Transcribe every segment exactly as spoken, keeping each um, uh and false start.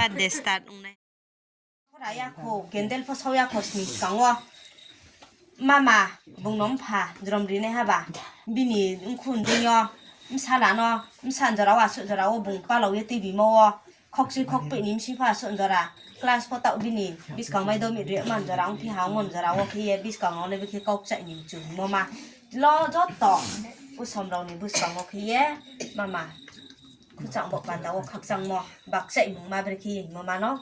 Birthday start ong nai. Hora ya kho, candle pho sao ya kho sni skang wo. Mama, bung no mpha jrom ri nai ha ba. Bini mkhu nding yo, bsala no, bsa jora wo, asuh jora wo bung palao ye tuibimo wo. Khokchui khokpeh ni bsing pho asuh jora. Class pho taoh bini buskang mai do mid ri man jora, ongphi ha ongmon jora wo khe ye buskang no le bikhe kau kchaih ni mchu hingmo ma. Lo joto usom rao ni buskang wo khe ye mama. Khuchang bo panda wo khakchangmo, bakchaih mungma brekhe ye hingmo ma no,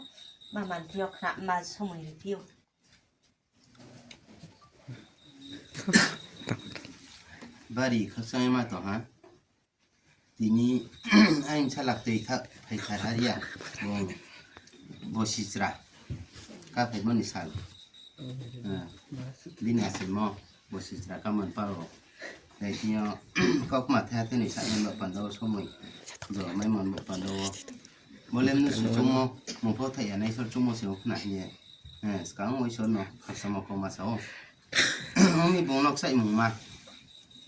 mama ni thing yo khna ma somoi ri phi ou. Bari khakchang ma tong ha. Tini aini salak tui kha phai kha ha ri ya. Bo, bo sichra. Ka phaimo ni sal. Eh, bini achaimo. Bo sichra kamon paro. Tei tini yo kaukma the ha tini sa ni bo panda wo somoi. Jo mai mon bo panda wo. Bo le mnu suchungmo, mung pho thai ya nai sor chungmo se ong khna hing ye. Eh, skang wo Isor no khakchangmo kau ma sa ou. Ong ni bung no kchaih mungma.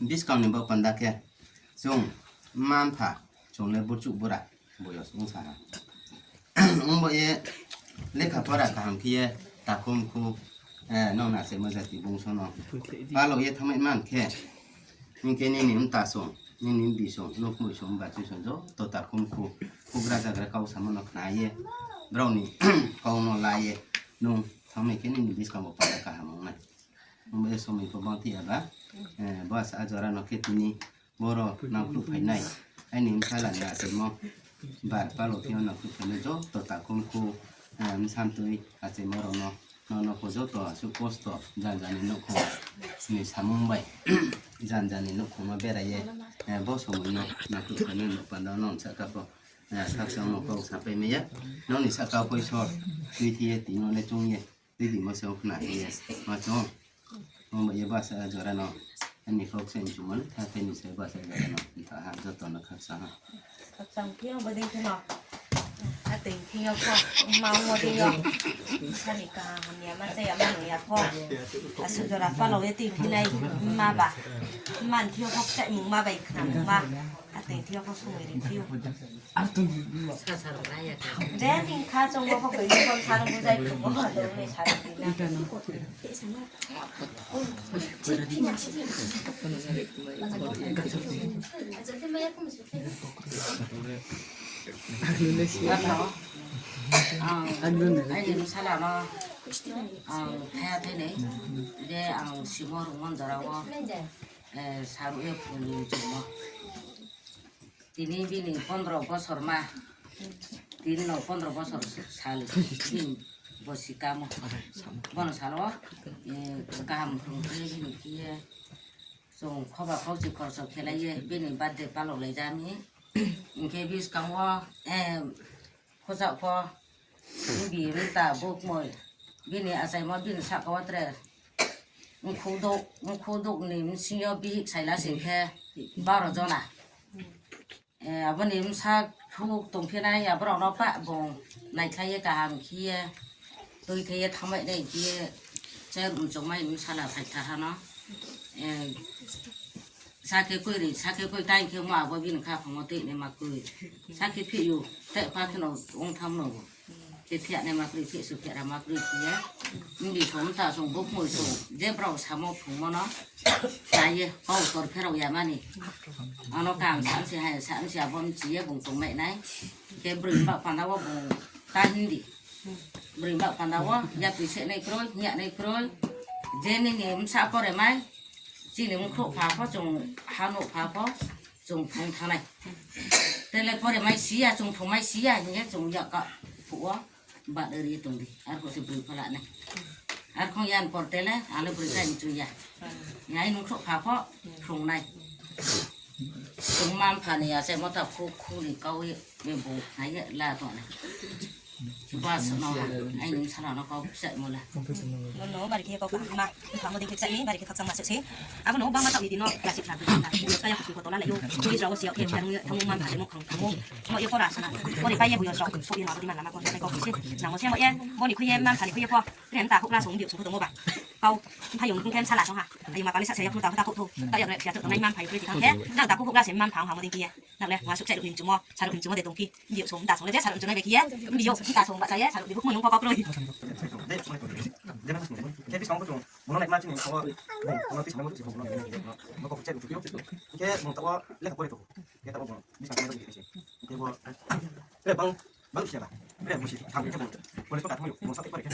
Buskang ni bo panda khe. Chung mma mpha, chung le burchuh bura, boyos ong sa ha. Ong bo ye lekha pora kaham khe ye, takhu mkhu, eh, nong na se mojati bungso no. Palao ye thanngmai man khe, hing khe nini mta song, nini mbi song, nukmui song, bachoi song, joto takhu mkhu, khugra jagra kau samo no khna ye, brao ni kau no la ye, nung thanngmai khe nini buskang bo panda kaham ong nai. Ong bo ye somoi pho bang thi ya ba, eh, bo asa a jora no khe tini, Boro nangkhruh phainai. Aini bsala ni achaimo. Bar palo khe nangkhruh phainai joto takhu mkhu, eh, bsa mtui achaimo rao no. Nono pho joto asuh kosto janja ni nouhkhong ni samung bai. Janja ni nouhkhong no berai ye, eh, bo somoi no nangkhruh phainai nouh panda no sahka pho, eh, khakchangmo kau sapai mai ya. Noni sahka pho Isor, tui thi ye, tini no le chung ye. Tui di mo se ong khna ye, ma chung. Ong ba ye basa jora no. Ani kau se chung mani tha tei ni se basa jora no. Tha ha joto no khakchang ha. Khakchang phi ong bo dei khe no. A tei phi ong pho. Ma ong bo dei yo. Sani kaham hamya ma chaya ma nung ya pho. Asuh jora palo ye tui phi nai ma ba. Man phi ong pho kchai mung ma bai khna mung ma. A tei phi ong pho sung ri phi ong. Deh, ning kha chong bo kho koi ni kon sarung bujai kho bo kho ni sarung ni na. Ano, ang, aini bsala no, ang, phaya thai ni, je ang simo rungmon jora wo, eh, saruh ye phung ni chungmo. Tini bini pondro bosor ma. Tini no pondro bosor sal bini bosi kamo. Bono salo, eh, kaham phrung khe bini khe ye. Chung khoba khauchi khorso khelai ye bini birthday palo lai jami. Hing khe buskang wo, eh, Khuchak pho, bini mta bukmoi, bini achaimo bini sahka wo tre mkhu duk, mkhu duk ni bsing yo bihih saila sing khe baro jona. Eh, abo ni bsa khuk tongphi nai, aborao no pah bung naikhlai ye kaham khe ye, tui khe ye thanngmai nai khe ye, cher mchongmai ni bsala phaitha ha no. Eh, Sakhe koi ri, sakhe koi tai khe mo abo bini khaphang wo tei nai ma kroi. Sakhe phih yo, tei pha khe no ong tham no. Khe phih nai ma kroi, phih su phih ra ma kroi khe ye. Bini song mta song bukmoi song, je brao samo phrungmo no. Sa ye, kau tor pherao ya mani. Ano kam sa msi hai, sa msi abo mchi ye bung tongmai nai. Khe broi ba panda wo bung ta hindi. Broi ba panda wo, ya tui se nai kroi, ya nai kroi. Je nini bsa pore mai. Chini mkhrouh pha pho chung ha nuh pha pho chung phrung thanng nai. Tele pore mai si ya, chung phrung mai si ya hing ye chung yak ka phuh wo bad ri tong di. Arphuh se broi pho la nai. Arkhong yan por tele ale broi kai chung ya. Nai mkhrouh pha pho phrung nai. Chung mma mpha ni ya se mota khu khu ni kau ye bung nai ye la tong nai. Bas no, aini bsala no kau kchaimo le. Nono bari khe kau kaham ma, mpha mo dei khe kchai ni, bari khe khakchang ma se se. Abo no bangma taoh ni di no, ya si kha bri na. Kaya khusi koto la lai yo. Bui jrao si yao khe, thamung ye, thamung mma mpha le mo khang thamung. Mo ye pora sana. Pori pai ye bui jrao, so ye no abo di ma lama kon kau khusi. Nang mo se mo ye, bo ni khui ye, mma mpha ni khui ye pho. Rem ta khukla song biu song pho tongmo ba. Kau, mpha yung khe bsala song ha. Ayo ma pali sa se ya khnu ta khuta khuk thu. Ta ya re sia tuk tongnai mma mpha yung khui ti thang khe. Nang ta khuk khukla se mma mpha ha mo dei khe ye. Nang le ma suh kchai ruh ni mchumo, sa ruh ni mchumo de tongphi. Biyouh song mta song le je sa ruh mchumo bai khe ye. Biyouh mta song bahcha ye sa ruh ni bukhmo yong kho kau kroi. Khe buskang pho chung, bung no naima chini bung no tisa mai mo se bung no, bung no kok kchai ruh chuphi yo. Khe bung taoh wo lekha pore tong. Khe taoh wo bung buskang pho tong se. Khe bo, eh, bang, bang siya ba. Eh, bo si tham khe bung. Pore pho kathang yo, bung sa khe pore khe.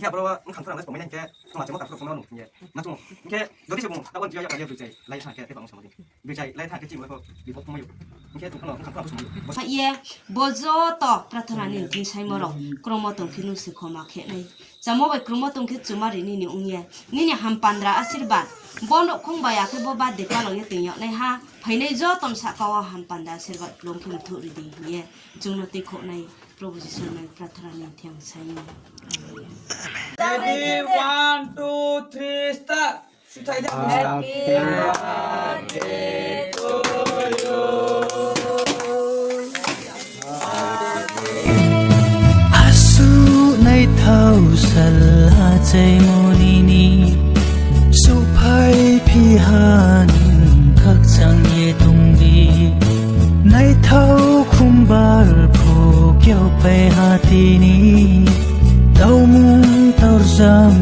Khe aboro bung khang khang le tongmai nai khe, chung achai mo kathang phung no nung khe. Na chung, khe jodi se bung taoh wo jia ya ka ye bui chai, lai tha khe, khe bang sa mo di. Bui chai lai tha khe chini bo report phungmai ou. Hing khe chung phano, chung phano bo song ou. Sa ye, bo joto prathana ni thing saimo rao, kromo tong khe nung se khoma khe nai. Chamo bai kromo tong khe chumari nini ong ye. Nini hampandra asirbad. Bo nouhkhong bai akhe bo birthday palao ye toing yag nai ha. Phainai joto ni sahka wo hampandra asirbad klum khe mthuh ri di hing ye. Chung no tuikhouh nai, Probhu Jisu ni prathana ni thing saimo. Ready, one, two, three, start. Asuh naithao sal achaimo nini, souhphai phi ha nung khakchang ye tong di. Naithao khumbar pho kyaopai ha tini, taomung taorzam